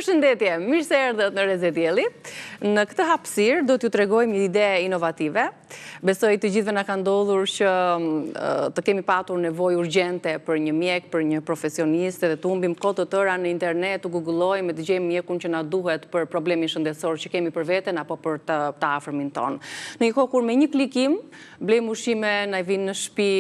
Përshëndetje, mirë se erdhët në Rreze Dielli. Në këtë hapësirë do t'ju tregojmë një ide inovative. Besoj të gjithëve na ka ndodhur që të kemi patur nevojë urgjente për një mjek, për një profesionist edhe të humbim kohë të tëra në internet, të googlojmë e të gjejmë mjekun që na duhet për problemin shëndetësor që kemi për veten apo për të, të afërmin tonë. Në një kohë kur me një klikim Blejmë ushqime, na vijnë në shtëpi,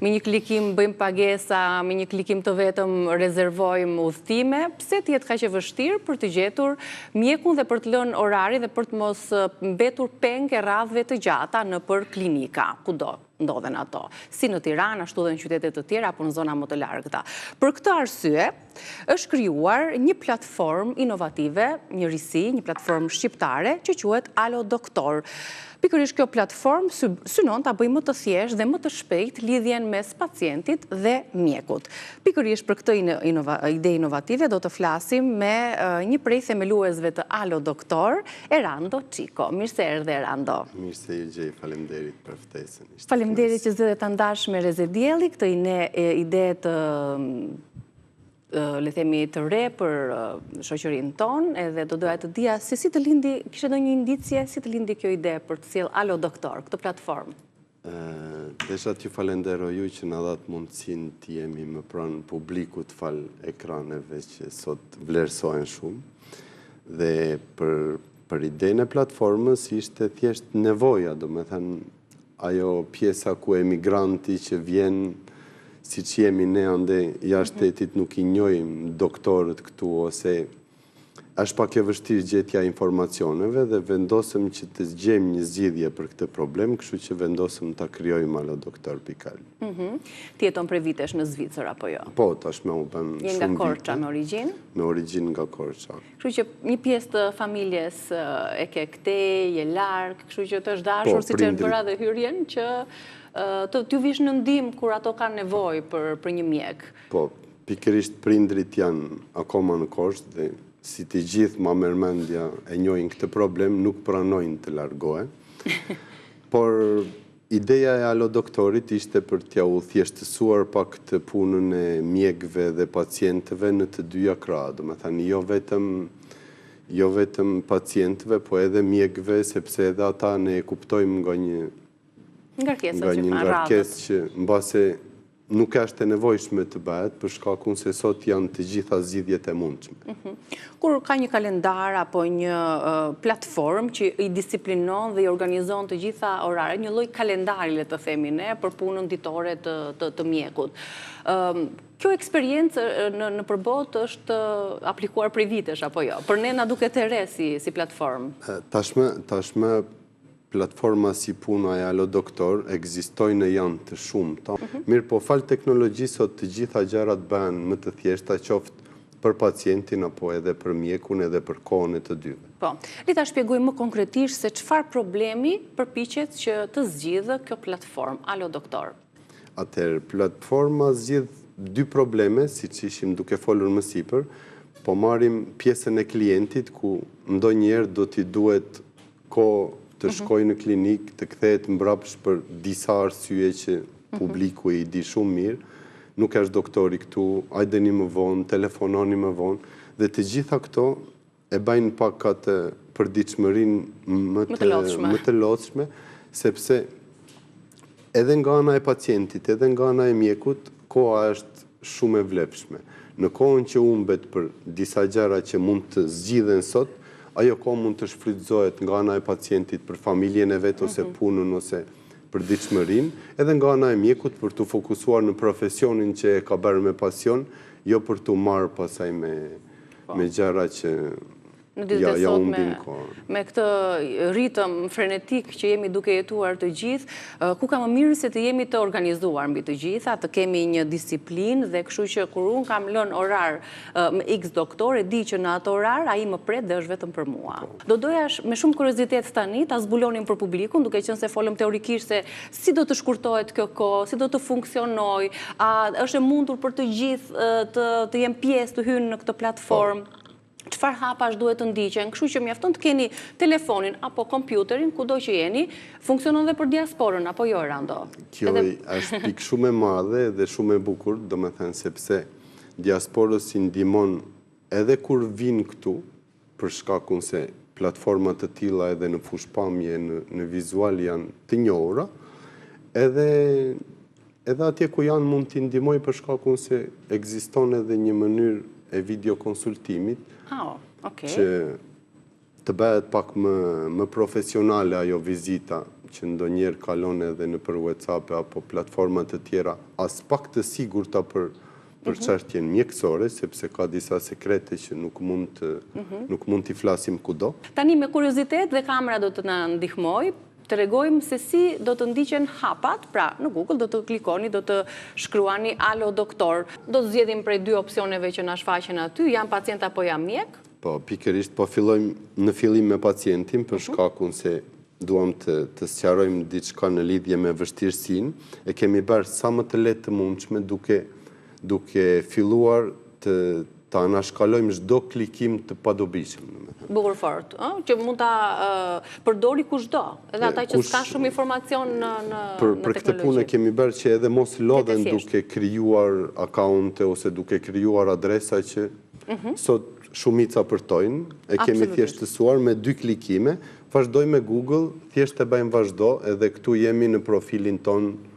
me një klikim bëjmë pagesa, me një klikim të vetëm rezervojmë udhëtime, pse të jetë kaq e vështirë për të gjetur mjekun dhe për të lënë orarin dhe për të mos mbetur peng e radhëve të gjata nëpër klinika, kudo ndodhen ato, si në Tiranë, ashtu dhe në qytete të tjera apo në zona më të largëta. Për këtë arsye, është krijuar një platformë inovative, një risi, një platformë shqiptare që quhet Alo Doktor. Pikërisht kjo platformë synon ta bëjë më të thjeshtë dhe më të shpejtë lidhjen mes pacientit dhe mjekut. Pikërisht për këtë ide inovative do të flasim me një prej themeluesve të Alo Doktor, Erando Çiko. Mirë se erdhe Erando. Mirë se ju gjej, faleminderit për ftesën. Faleminderit që zgjodhe ta ndash me Rreze Dielli këtë ide të le themi të re për shoqërinë tonë, edhe do doja të dija se si të lindi, kishe ndonjë indicie si të lindi kjo ide për të sjellë Alo Doktor, këtë platformë? Desha t'ju falenderoj ju që na dhatë mundësinë të jemi më pranë publikut falë ekraneve që sot vlerësohen shumë. Dhe për, për idenë e platformës ishte thjesht nevoja, domethënë Ajo pjesa ku emigranti që vjen, siç jemi ne andej jashtë mhm. shtetit nuk i njohim doktorët këtu ose është pak e vështirë gjetja e informacioneve dhe vendosëm që të gjejmë një zgjidhje për këtë problem, kështu që vendosëm ta krijojmë alodoktor.al. Mhm. Ti jeton prej vitesh në Zvicër apo jo? Po, tashmë u bënë shumë vite. Je nga Korça me origjinë? Me origjinë nga Korça. Kështu që një pjesë të familjes e ke këtej, je larg, kështu që të është dashur, po, siç e bëra dhe hyrjen, që të t'ju vish në ndihmë kur ato kanë nevojë për, për një mjek. Po, pikërisht prindrit janë akoma në Korçë dhe si të gjithë ma merr mendja e njohin këtë problem, nuk pranojnë të largohen. Por Ideja e Alo Doktorit ishte për t'jua thjeshtësuar pak këtë punën e mjekëve dhe pacientëve në të dyja krahët, domethënë jo vetëm jo vetëm pacientëve, po edhe mjekëve, sepse edhe ata ne e kuptojmë nga një nga një ngarkesë që mbase Nuk është e nevojshme të bëhet për shkakun se sot janë të gjitha zgjidhjet e mundshme. Mhm. Kur ka një kalendar apo një platformë që i disiplinon dhe i organizon të gjitha oraret, një lloj kalendari le të themi ne për punën ditore të të, të mjekut. Kjo eksperiencë në nëpër botë është aplikuar prej vitesh apo jo? Për ne na duket e re si si platformë. Tashmë tashmë Platforma si puna e Alo Doktor ekzistojnë e janë të shumta, mhm. mirëpo falë teknologjisë sot të gjitha gjërat bëhen më të thjeshta qoftë për pacientin apo edhe për mjekun edhe për kohën e të dyve. Po, le ta shpjegojmë më konkretisht se çfarë problemi përpiqet që të zgjidhë kjo platformë Alo Doktor. Atëherë, platforma zgjidh dy probleme, siç ishim duke folur më sipër, po marrim pjesën e klientit ku ndonjëherë do t'i duhet kohë të mhm. shkojë në klinikë, të kthehet mbrapsht për disa arsye që mhm. publiku i di shumë mirë, nuk është doktori këtu, hajdeni më vonë, telefononi më vonë, dhe të gjitha këto e bëjnë pak atë përditshmërinë më të, më të lodhshme, sepse edhe nga ana e pacientit, edhe nga ana e mjekut, koha është shumë e vlefshme. Në kohën që humbet për disa gjëra që mund të zgjidhen sot, ajo kohë mund të shfrytëzohet nga ana e pacientit për familjen e vet ose mhm. punën ose përditshmërinë, edhe nga ana e mjekut për t'u fokusuar në profesionin që e ka bërë me pasion, jo për t'u marrë pastaj me po. me gjëra që Në ditët e sotme, me këtë ritëm frenetik që jemi duke jetuar të gjithë, ku ka më mirë se të jemi të organizuar mbi të gjitha, të kemi një disiplinë dhe kështu që kur unë kam lënë orar me X doktor, e di që në atë orar ai më pret dhe është vetëm për mua. Po. Do doja me shumë kuriozitet tani ta zbulonim për publikun, duke qenë se folëm teorikisht se si do të shkurtohet kjo kohë, si do të funksionojë, a është e mundur për të gjithë të të jenë pjesë të hyjnë në këtë platformë. Po. Çfarë hapash duhet të ndiqen, kështu që mjafton të keni telefonin apo kompjuterin kudo që jeni, funksionon dhe për diasporën apo jo Erando? Kjo është pikë shumë e madhe dhe shumë e bukur, domethënë sepse diasporës i ndihmon Edhe kur vijnë këtu, për shkakun se platforma të tilla edhe në fushëpamje, në, në vizual janë të njohura, edhe edhe atje ku janë mund t'i ndihmoj për shkakun se ekziston edhe një mënyrë e videokonsultimit oh, okay. që të bëhet pak më më profesionale ajo vizita që ndonjëherë kalon edhe nëpër WhatsApp apo platforma të tjera aspak të sigurta për për mhm. çështjen mjekësore, sepse ka disa sekrete që nuk mund të mhm. nuk mund t'i flasim kudo. Tani me kuriozitet dhe kamera do të na ndihmojë, tregojmë se si do të ndiqen hapat, pra në Google do të klikoni, do të shkruani Alo doktor. Do të zgjedhim prej dy opsioneve që na shfaqen aty, jam pacient apo jam mjek? Po, pikërisht po fillojmë në fillim me pacientin për mhm. shkakun se duam të të sqarojmë diçka në lidhje me vështirësinë, e kemi bërë sa më të lehtë të mundshme duke duke filluar të të anashkalojmë çdo klikim të padobishëm, domethënë. Bukur fort, ë, që mund ta përdori kushdo, edhe ata që s'kanë shumë informacion në në për, për këtë punë e kemi bërë që edhe mos lodhen duke krijuar akaunte ose duke krijuar adresa që mhm. sot shumica përtojnë, e kemi thjeshtësuar me dy klikime, Vazhdojmë me Google, thjesht e bëjmë vazhdo edhe këtu jemi në profilin tonë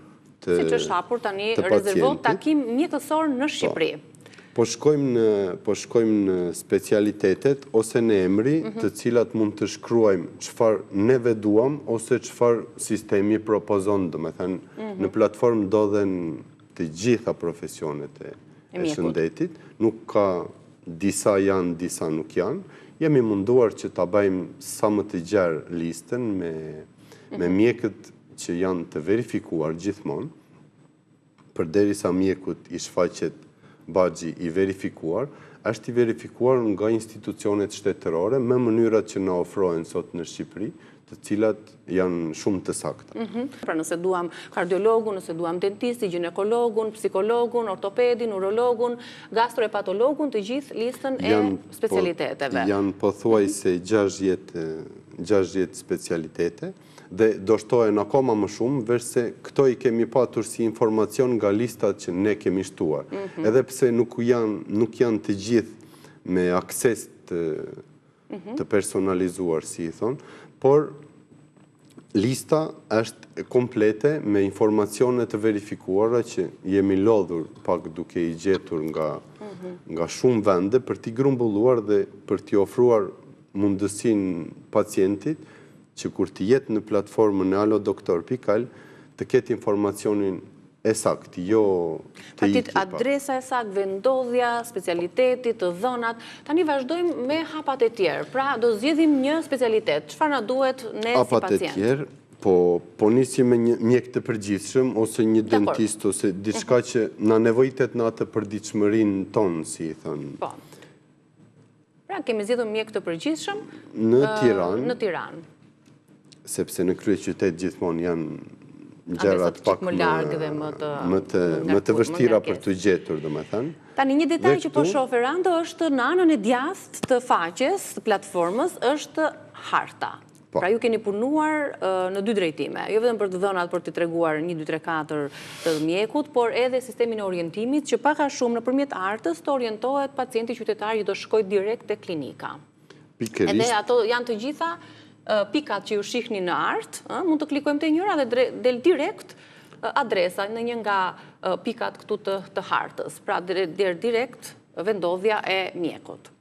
të Siç është hapur tani rezervo takim mjekësor në po. Shqipëri. Po shkojmë në po shkojmë në specialitetet ose në emri, mhm. të cilat mund të shkruajmë çfarë neve duam ose çfarë sistemi propozon, domethënë mhm. në platformë ndodhen të gjitha profesionet e, e shëndetit, nuk ka Disa janë, disa nuk janë. Jemi munduar që ta bëjmë sa më të gjerë listën me me mhm. mjekët që janë të verifikuar gjithmonë, përderisa mjekut i shfaqet baxhi i verifikuar, është i verifikuar nga institucionet shtetërore me mënyrat që na ofrohen sot në Shqipëri, të cilat janë shumë të sakta. Mhm. Pra nëse duam kardiologun, nëse duam dentistin, gjinekologun, psikologun, ortopedin, urologun, gastrohepatologun, të gjithë listën e po, specialiteteve. Janë pothuajse 60 specialitete dhe do shtohen akoma më shumë, veçse këto i kemi patur si informacion nga listat që ne kemi shtuar. Mhm. Edhe pse nuk janë, nuk janë të gjithë me akses të mhm. të personalizuar, si i thonë, por lista është komplete me informacione të verifikuara që jemi lodhur pak duke i gjetur nga, mhm. nga shumë vende për t'i grumbulluar dhe për t'i ofruar mundësinë pacientit që kur të jetë në platformën e alodoktor.al të ketë informacionin e saktë, jo të iki pak. Adresa e saktë, vendndodhja, specialiteti, të dhënat. Tani vazhdojmë me hapat e tjerë. Pra, do zgjedhim një specialitet. Çfarë na duhet ne si pacient? Hapat e tjerë, po, po nisim me një mjek të përgjithshëm, ose një dentist, ose diçka mhm. që na nevojitet në atë përditshmërinë tonë, si i thonë. Po. Pra, kemi zgjedhur mjek të përgjithshëm në Tiranë. Në Tiranë. Sepse në kryeqytet gjithmonë janë gjërat pak më larg dhe më të më të më të vështira për t'u gjetur, domethënë. Tani një detaj që po shoh Erando është në anën e djathtë të faqes, të platformës, është harta. Po. Pra ju keni punuar në dy drejtime, jo vetëm për të dhënat për të treguar 1, 2, 3, 4 të mjekut, por edhe sistemin e orientimit që pak a shumë nëpërmjet hartës të orientohet pacienti qytetar që do shkojë direkt te klinika. Pikërisht. Edhe ato janë të gjitha pikat që ju shihni në hartë, mund të klikojmë te njëra dhe del direkt adresa në një nga pikat këtu të, të hartës, pra del direkt vendndodhja e mjekut.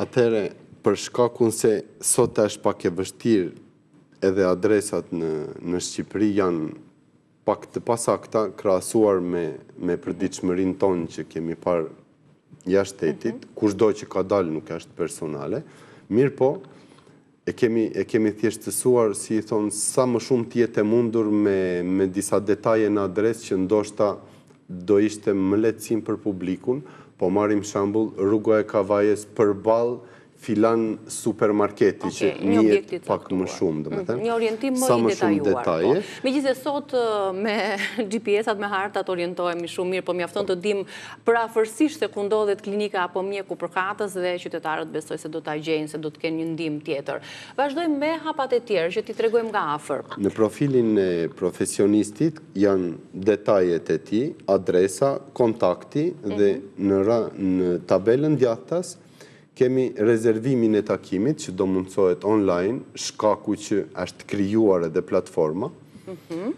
Atëherë, për shkakun se sot është pak e vështirë edhe adresat në në Shqipëri janë pak të pasakta krahasuar me me përditshmërinë tonë që kemi parë jashtë shtetit, mhm. kushdo që ka dalë nuk është personale, mirëpo, e kemi e kemi thjeshtësuar, si i thonë, sa më shumë të jetë e mundur me me disa detaje në adresë që ndoshta do ishte më lehtësim për publikun, po marrim shembull Rruga e Kavajës përballë. filan supermarketi që njihet pak më shumë, domethënë. Një orientim më i detajuar. Po. Megjithëse sot me GPS-at, me hartat orientohemi shumë mirë, po mjafton të dimë përafërsisht se ku ndodhet klinika apo mjeku përkatës dhe qytetarët besoj se do ta gjejnë, se do të kenë një ndihmë tjetër. Vazhdojmë me hapat e tjerë që t'i tregojmë nga afër. Në profilin e profesionistit janë detajet e tij, adresa, kontakti dhe në tabelën djathtas Kemi rezervimin e takimit që do mundësohet online, shkaku që është krijuar edhe platforma. Mhm.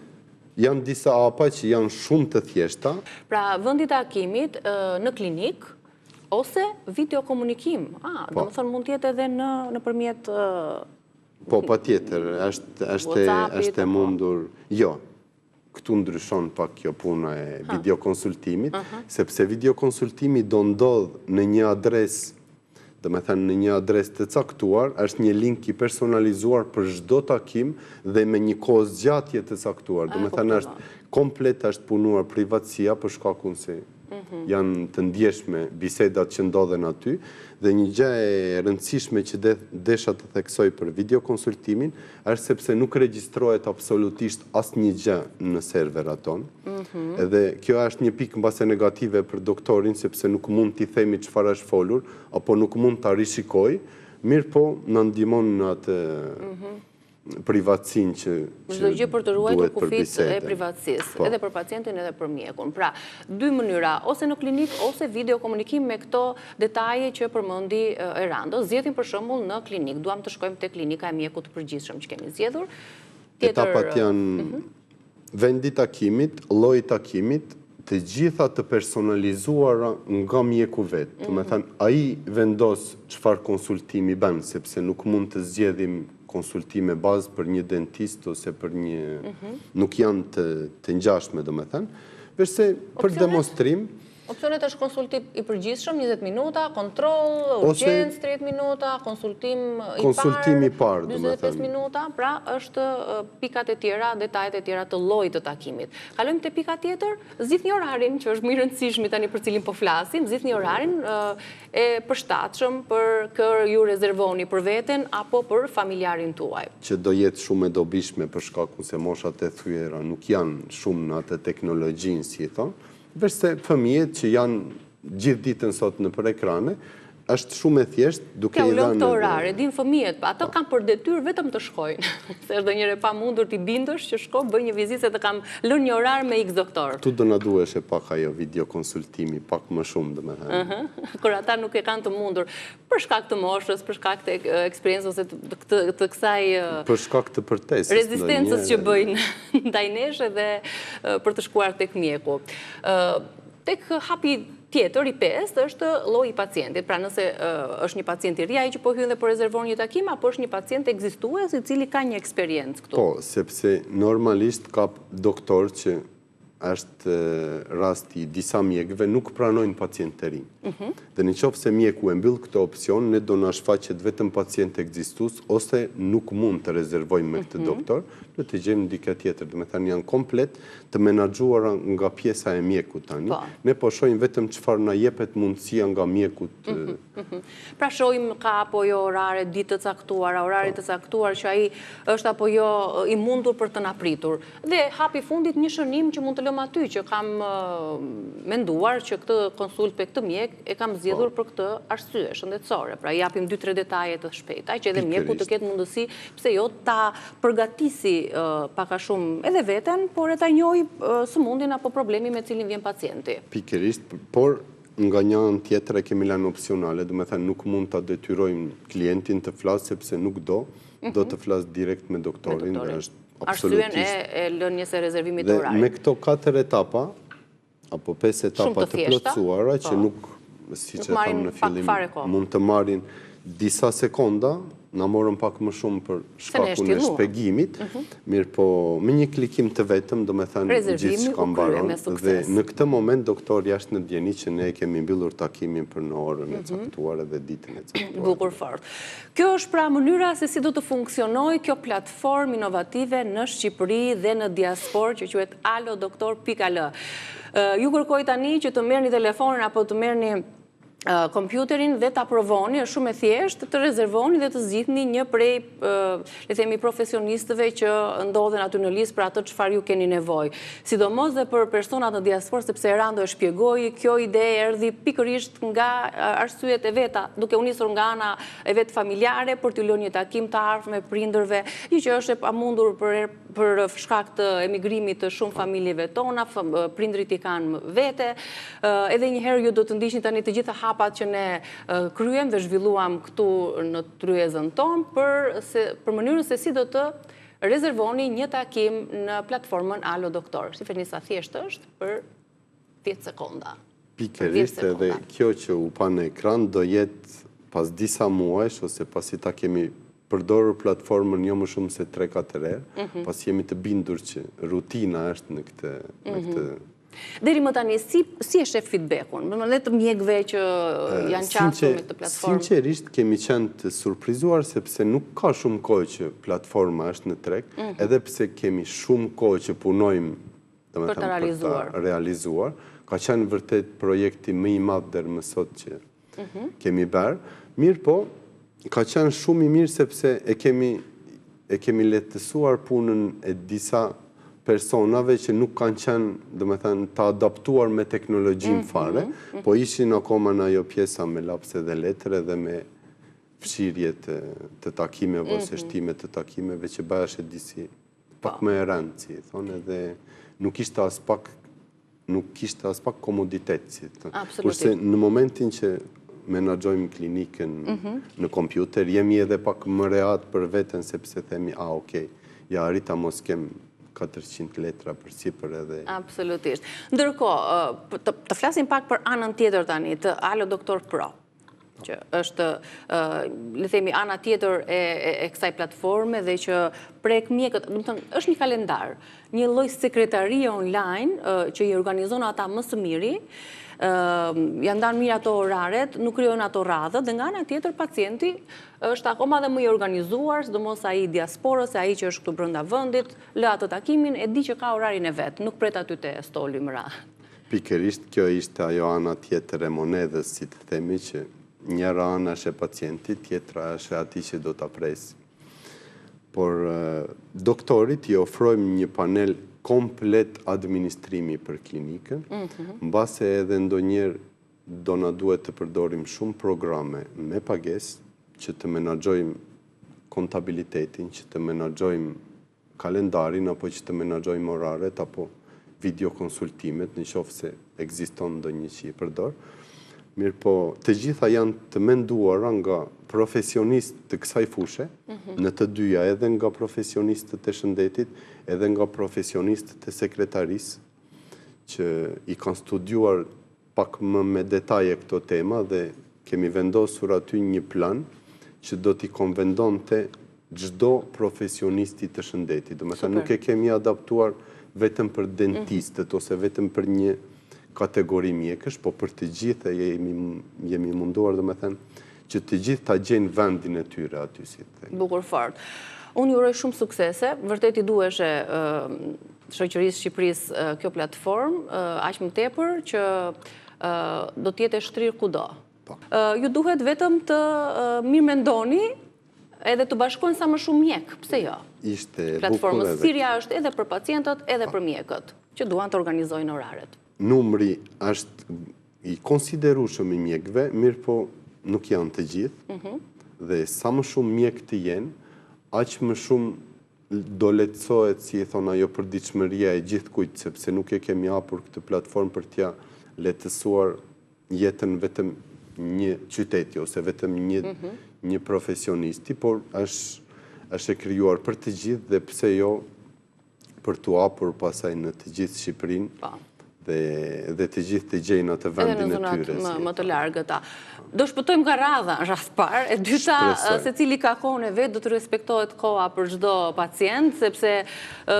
Janë disa hapa që janë shumë të thjeshta. Pra, vendi i takimit në klinikë, ose videokomunikim. Ah, po. domethënë mund të jetë edhe në nëpërmjet Po, patjetër, është është është e mundur. Jo, Këtu ndryshon pak kjo puna e videokonsultimit, sepse videokonsultimi do ndodhë në një adresë, domethënë në një adresë të caktuar, është një link i personalizuar për çdo takim dhe me një kohëzgjatje të caktuar. Domethënë është komplet është punuar privatësia për shkakun se mhm. janë të ndjeshme bisedat që ndodhen aty dhe një gjë e rëndësishme që desha të theksoj për videokonsultimin është sepse nuk regjistrohet absolutisht asnjë gjë në serverat tonë. Mhm. Edhe kjo është një pikë mbase negative për doktorin, sepse nuk mund t'i themi çfarë është folur, apo nuk mund ta rishikojë, mirëpo na ndihmon në atë mhm. privatësinë që Çdo gjë për të ruajtur kufijtë e privatësisë, po. edhe për pacientin edhe për mjekun. Pra, dy mënyra, ose në klinikë, ose videokomunikim me këto detaje që përmendi Erando. Zgjedhim për shembull në klinikë, duam të shkojmë te klinika e mjekut të përgjithshëm që kemi zgjedhur. Etapat janë mhm. vendi i takimit, lloji i takimit, të gjitha të personalizuara nga mjeku vetë. Mm -hmm. Domethënë, ai vendos çfarë konsultimi bën, sepse nuk mund të zgjedhim konsultime bazë për një dentist ose për një... Mm -hmm. Nuk janë të, të ngjashme, domethënë. Veçse për demonstrim... Opsionet është konsultim i përgjithshëm 20 minuta, kontroll, urgjencë 30 minuta, konsultim i parë, i parë 45 minuta, pra është pikat e tjera, detajet e tjera të llojit të takimit. Kalojmë te pika tjetër, zgjidhni orarin, që është më i rëndësishmi tani për cilin po flasim, zgjidhni orarin e përshtatshëm për kë ju rezervoni për veten apo për familjarin tuaj. Që do jetë shumë e dobishme për shkakun se moshat e thyera nuk janë shumë në atë teknologjinë, si i thonë, Veçse fëmijët që janë gjithë ditën sot nëpër ekrane, është shumë e thjeshtë duke i dhënë... T'ua lëmë këtë orar, e dinë fëmijët, po ato kanë për detyrë vetëm të shkojnë. Se është ndonjëherë e pamundur t'i bindësh që shko bëj një vizitë se të kam lënë një orar me X doktor. Këtu do na duheshe pak ajo videokonsultimi, pak më shumë, domethënë. Kur ata nuk e kanë të mundur. Për shkak të moshës, për shkak të eksperiencës ose të, të kësaj për shkak të përtesës, rezistencës që bëjnë ndaj nesh edhe për të shkuar tek mjeku. Tek hapi tjetër i pestë është lloji i pacientit. Pra nëse është një pacient i ri ai që po hyn dhe po rezervon një takim apo është një pacient ekzistues i cili ka një eksperiencë këtu. Po, sepse normalisht ka doktorë që është rasti i disa mjekëve nuk pranojnë pacientë të rinj. Mhm. Dhe në qoftë se mjeku e mbyll këtë opsion, ne do na shfaqet vetëm pacient ekzistues ose nuk mund të rezervojmë me këtë mhm. doktor, do të gjejmë dikë tjetër. Domethënë janë komplet të menaxhuara nga pjesa e mjekut tani. Po. Ne po shohim vetëm çfarë na jepet mundësia nga mjeku. Mhm, pra shohim ka apo jo orare, ditë të caktuara, orare po. të caktuar që ai është apo jo i mundur për të na pritur. Dhe hapi i fundit një shënim që mund të lëmë aty, që kam menduar që këtë konsultë me këtë mjek e kam zgjedhur po. për këtë arsye shëndetësore. Pra japim 2-3 detaje të shpejta, që edhe mjeku të ketë mundësi, pse jo ta përgatisi pak a shumë edhe veten, por e ta njohë sëmundjen apo problemin me cilin vjen pacienti. Pikërisht, por nga një anë tjetër e kemi lënë opsionale, domethënë nuk mund ta detyrojmë klientin të flasë sepse nuk do, do mhm. të flasë direkt me doktorin dhe është Arsyen e lënies së rezervimit të orarit. Dhe me këto 4 etapa, apo 5 etapa të plotësuara, që po. nuk, siç e thamë në fillim, mund të marrin disa sekonda, na morën pak më shumë për shkakun e shpjegimit, mhm. mirëpo me një klikim të vetëm, domethënë gjithçka mbaron, dhe në këtë moment doktori është në dijeni që ne e kemi mbyllur takimin për në orën e mhm. caktuar edhe ditën e caktuar. Bukur fort. Kjo është pra mënyra se si do të funksionojë kjo platformë inovative në Shqipëri dhe në diasporë që quhet alodoktor.al. Ju kërkoj tani që të merrni telefonin apo të merrni. Kompjuterin dhe ta provoni, është shumë e thjeshtë, të rezervoni dhe të zgjidhni një prej, le themi, profesionistëve që ndodhen aty në listë për atë çfarë ju keni nevojë. Sidomos dhe për personat në diasporë, sepse Erando e shpjegoi, kjo ide erdhi pikërisht nga arsyet e veta, duke u nisur nga ana e vet familjare për t'u lënë një takim të ardhme prindërve, gjë që është e pamundur për për shkak të emigrimit të shumë familjeve tona, prindërit i kanë vete. Edhe një herë ju do të ndiqni tani të gjitha hapat që ne kryem dhe zhvilluam këtu në tryezën tonë për se për mënyrën se si do të rezervoni një takim në platformën Alo Doktor. Shifeni sa thjesht është për 10 sekonda. Pikërisht edhe kjo që u pa në ekran do jetë pas disa muajsh ose pasi ta kemi përdorur platformën jo më shumë se 3-4 herë, mhm. pasi jemi të bindur që rutina është në këtë në mhm. këtë Deri më tani, si, si e shef feedback-un? Dhe të mjekëve që janë qasur me këtë platformë? Sinqerisht, kemi qenë të surprizuar, sepse nuk ka shumë kohë që platforma është në treg, mhm. edhe pse kemi shumë kohë që punojmë Për ta realizuar. Për ta realizuar. Ka qenë vërtet projekti më i madh deri më sot që mhm. kemi bërë. Mirëpo, ka qenë shumë i mirë sepse e kemi e kemi lehtësuar punën e disa personave që nuk kanë qenë, domethënë, të adaptuar me teknologjinë mhm, fare, mhm. po ishin akoma në ajo pjesa me lapse dhe letër edhe me fshirje të, të takimeve ose shtime të takimeve që bëheshe disi pak më e rëndë, si i thonë, edhe nuk ishte aspak nuk kishte aspak komoditet, si i thonë. Kurse në momentin që menaxhojmë klinikën mhm. në kompjuter, jemi edhe pak më rehat për veten, sepse themi, a, okej, ja arrita mos kem 400 letra përsipër edhe... Absolutisht. Ndërkohë, të flasim pak për anën tjetër tani, të Alo Doktor Pro. që është, le themi, ana tjetër e, e, kësaj platforme dhe që prek mjekët, domethënë, është një kalendar, një lloj sekretarie online që i organizon ata më së miri, ia ndan mirë ato oraret, nuk krijojnë ato radhët, dhe nga ana tjetër pacienti është akoma dhe më i organizuar, sidomos ai i diasporës, ai që është këtu brenda vendit, lë atë takimin, e di që ka orarin e vet, nuk pret aty te stoli më radhë. Pikërisht kjo ishte ajo ana tjetër e monedhës, si të themi që njëra anë është e pacientit, tjetra është e atij që do ta presë. Por doktorit i ofrojmë një panel komplet administrimi për klinikën, mhm. mbase edhe ndonjëherë do na duhet të përdorim shumë programe me pagesë që të menaxhojmë kontabilitetin, që të menaxhojmë kalendarin apo që të menaxhojmë oraret apo videokonsultimet në qoftë se ekziston ndonjë që i përdor. Mirëpo, të gjitha janë të menduara nga profesionistë të kësaj fushe, mhm. në të dyja edhe nga profesionistët e shëndetit, edhe nga profesionistët e sekretarisë, që i kanë studiuar pak më me detaje këto tema dhe kemi vendosur aty një plan që do t'i konvendonte çdo profesionisti të shëndetit. Domethënë nuk e kemi adaptuar vetëm për dentistët mm -hmm. ose vetëm për një kategori mjekësh, po për të gjithë jemi, jemi munduar, domethënë, që të gjithë ta gjejnë vendin e tyre aty, si të themi. Bukur fort. Unë ju uroj shumë suksese, vërtet i duheshe shoqërisë Shqipërisë kjo platformë, aq më tepër që do të jetë e shtrirë kudo. Po. Ju duhet vetëm të mirëmendoni edhe të bashkohen sa më shumë mjekë, pse jo? Ishte e bukur edhe. Thirrja është edhe për pacientët, edhe po. për mjekët, që duan të organizojnë oraret. Numri është i konsiderueshëm i mjekëve, mirëpo nuk janë të gjithë, mhm. dhe sa më shumë mjekë të jenë, aq më shumë do lehtësohet, si i thonë ajo përditshmëria e gjithkujt, sepse nuk e kemi hapur këtë platformë për t'ia lehtësuar jetën vetëm një qyteti ose vetëm një mhm. një profesionisti, por është është e krijuar për të gjithë dhe pse jo për t'u hapur pastaj në të gjithë Shqipërinë po. dhe dhe të gjithë të gjejnë atë vendin e tyre. Edhe në zonat më të largëta. Do shpëtojmë nga radha, në radhë të parë. E dyta, secili ka kohën e vet, do të respektohet koha për çdo pacient, sepse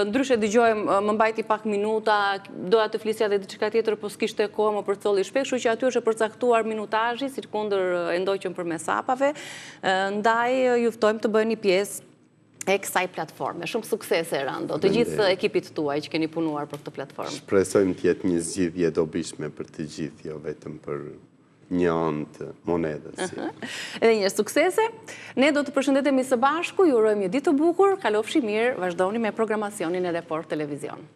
ndryshe dëgjojmë, më mbajti pak minuta, doja të flisja dhe diçka tjetër, po s'kishte kohë, më përcolli shpejt, kështu që aty është e përcaktuar minutazhi, sikundër e ndoqëm përmes hapave, ndaj ju ftojmë të bëheni pjesë e kësaj platforme. Shumë suksese, Erando, të gjithë ekipit tuaj që keni punuar për këtë platformë. Shpresojmë të jetë një zgjidhje e dobishme për të gjithë, jo vetëm për. një anë të monedhës. Edhe një suksese. Ne do të përshëndetemi së bashku, ju urojmë një ditë të bukur, kalofshi mirë, vazhdoni me programacionin e Report Televizion.